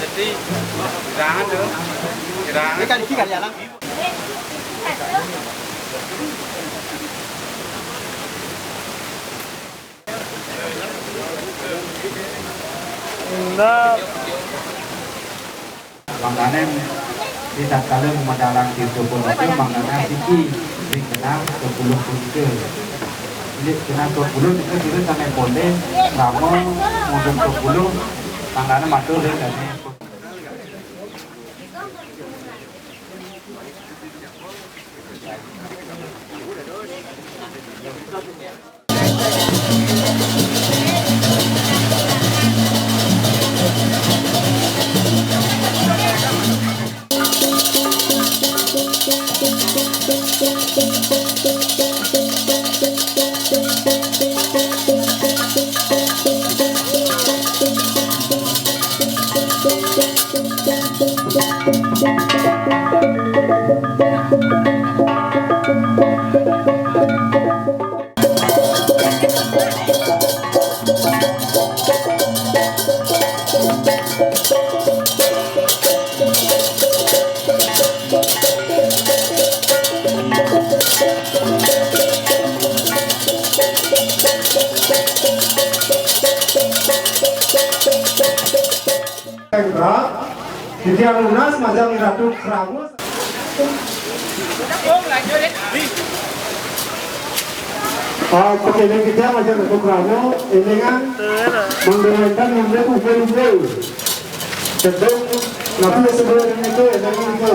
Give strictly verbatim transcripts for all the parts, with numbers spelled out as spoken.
Jangan dong. Jangan. Ini kali, kali ya, Lang. Enggak. Mangkane, di tatkala medalang Tirta Pun itu, mangkane siki sing kenal sepuluh punika. Jadi kenal sepuluh itu kira sampai boleh lama untuk sepuluh, mangkane matur ring dane. Hendra, titiang nunas majeng Ratu Krama. Ah, pakeling titiang majeng Ratu Krama, élingang, mangda wénten ngambil umbul-umbul. Cedhak, napi sebelah niku, élingang niku.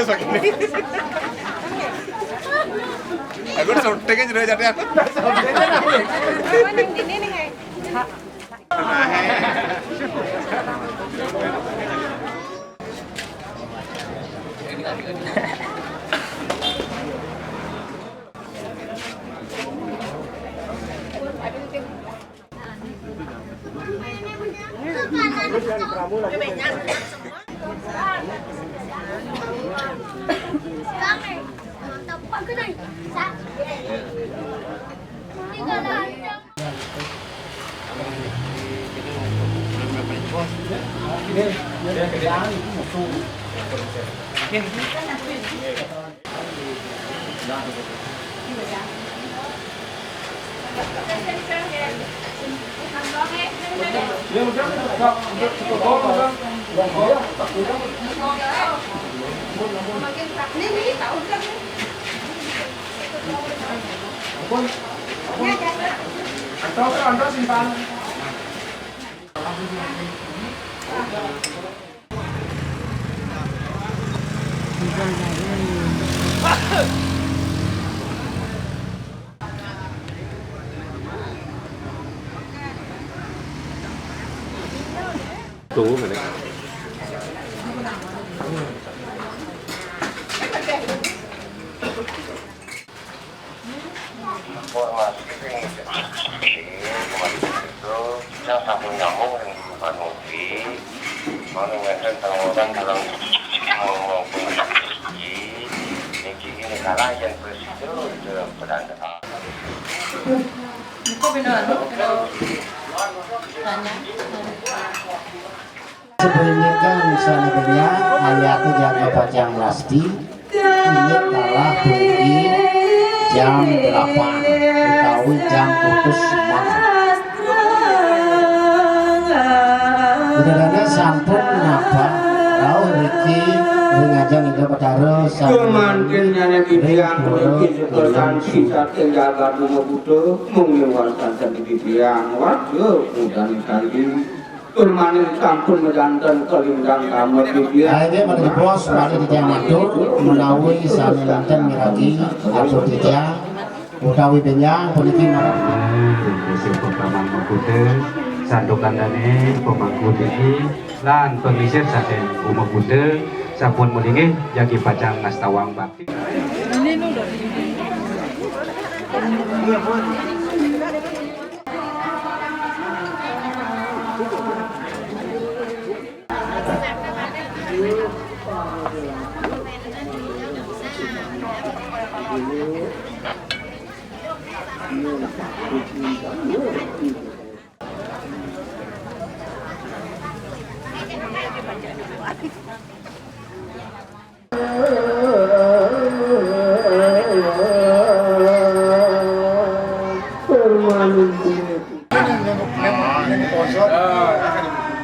Aku syuting aja dari tadi. Tunggu menit. Informasi sing kemarin itu kita sampun nyambung dengan Pak Nuri, mau ngeten tawaran dalam mau mau niki ini salah yang presiden itu pedang. Kok beda anu, beda tanya. Sebenarnya kan misalnya banyak ayat itu jangan baca yang pasti. Ini kalah bengi jam delapan utawi jam putus semangat. Budadannya sampun napa rauh riki ring ajeng Ida Betara sampun. Kemanten nyanan ring Ida Betara. Mriki suka santi saking jagat Uma Buta, mungkin wonten titiang warga mudan kali. Tur malih sampun majanten kalintang damel titiang. Ayo, malih jebos, malih titiang matur, menawi sami wonten miragi atur titiang utawi benjang puniki marang. Musim pertama Makuta, santukan dane, pemangku tinggi, lan pengisir saking Uma Buta, sampun melinggih jagi pacang ngastawang bakti.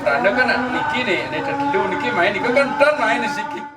Randa kan niki nih, nih telu niki main, niki kan dan main di siki.